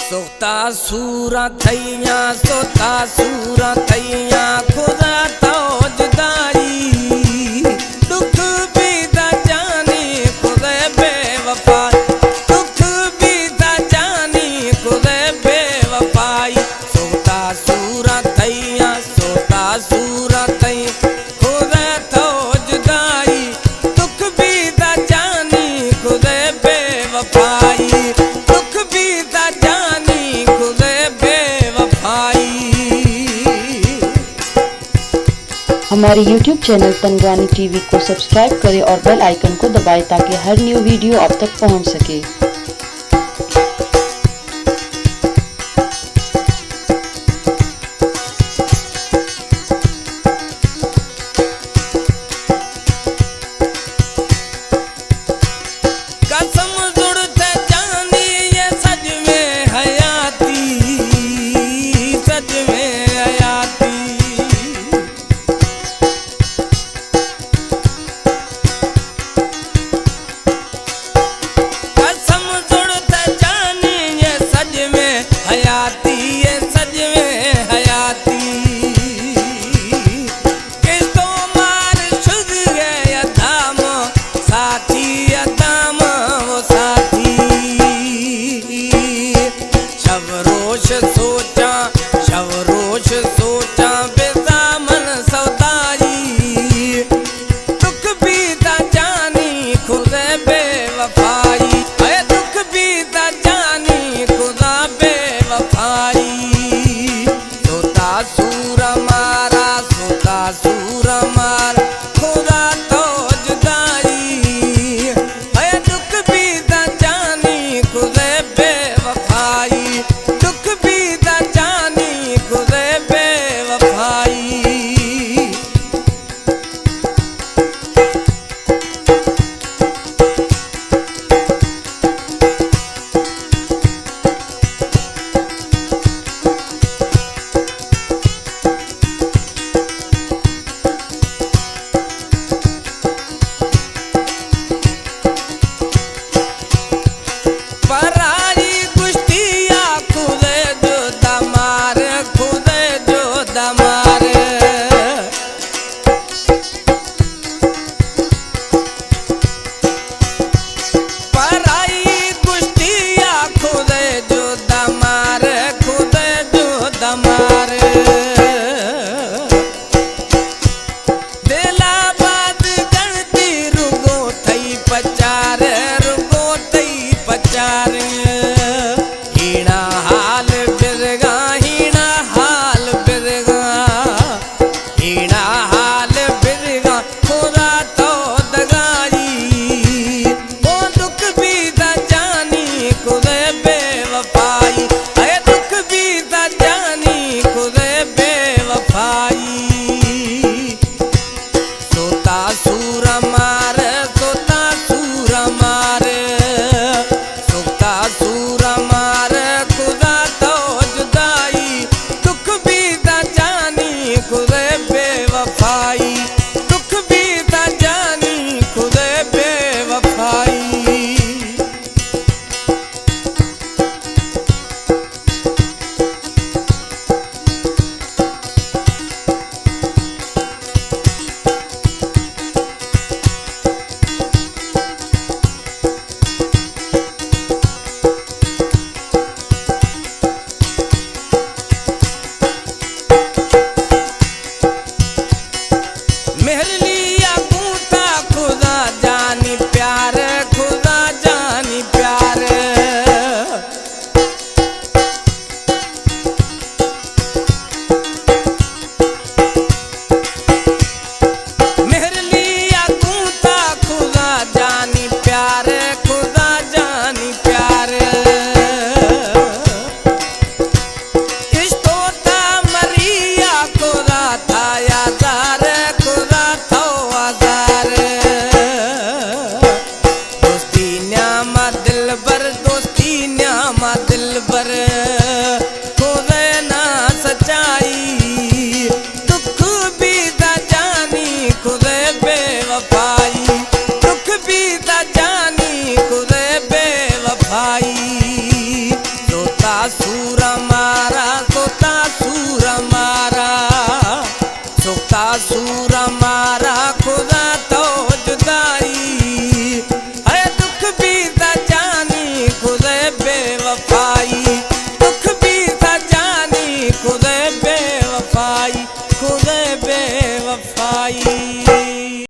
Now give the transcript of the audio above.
سوتا سورا تھیاں، سوتا سورا تھیاں، خدا تو جدائی۔ دکھ بیتا جانی خدے بے وفائی، دکھ بیتا جانی خدے بے وفائی۔ سوتا سورا تھیاں، سوتا سورا تھیاں، خدا تو جدائی۔ دکھ بیتا جانی خدے بے وفائی، دکھ بیتا جانی خدے بے وفائی۔ ہمارے یوٹیوب چینل تنگوانی ٹی وی کو سبسکرائب کریں اور بیل آئیکن کو دبائیں تاکہ ہر نیو ویڈیو آپ تک پہنچ سکے۔ قسم زڑ تھے جانی اے سڄ ۾ حياتي، سڄ ۾ حياتي۔ قسم زڙ تھے جاني اي سڄ ۾ حياتي، اي سڄ ۾ حياتي۔ ڪيستو مار شد گئي اڌام، ساٿي اڌام، او ساٿي۔ شب روش سوچان، شب روش سوچان، بيزامن سودائي۔ دکھ بيتا جاني خدي بي وفائي، اي دکھ بيتا جاني خدا بي وفائي۔ سوتا سور مارا، سوتا سور مارا، خدا تو جدائي۔ اي دکھ بيتا جاني خدي بي وفائي، دکھ بيتا جاني خدي بي وفائي۔ پرائي گشتي آ خدي جو دمار، خدي جو دمار۔ پرائي گشتي آ خدي جو دمار، خدي جو دمار۔ دل آباد گڻتي رڳو ٿئي پچار، رڳو ٿئي پچار۔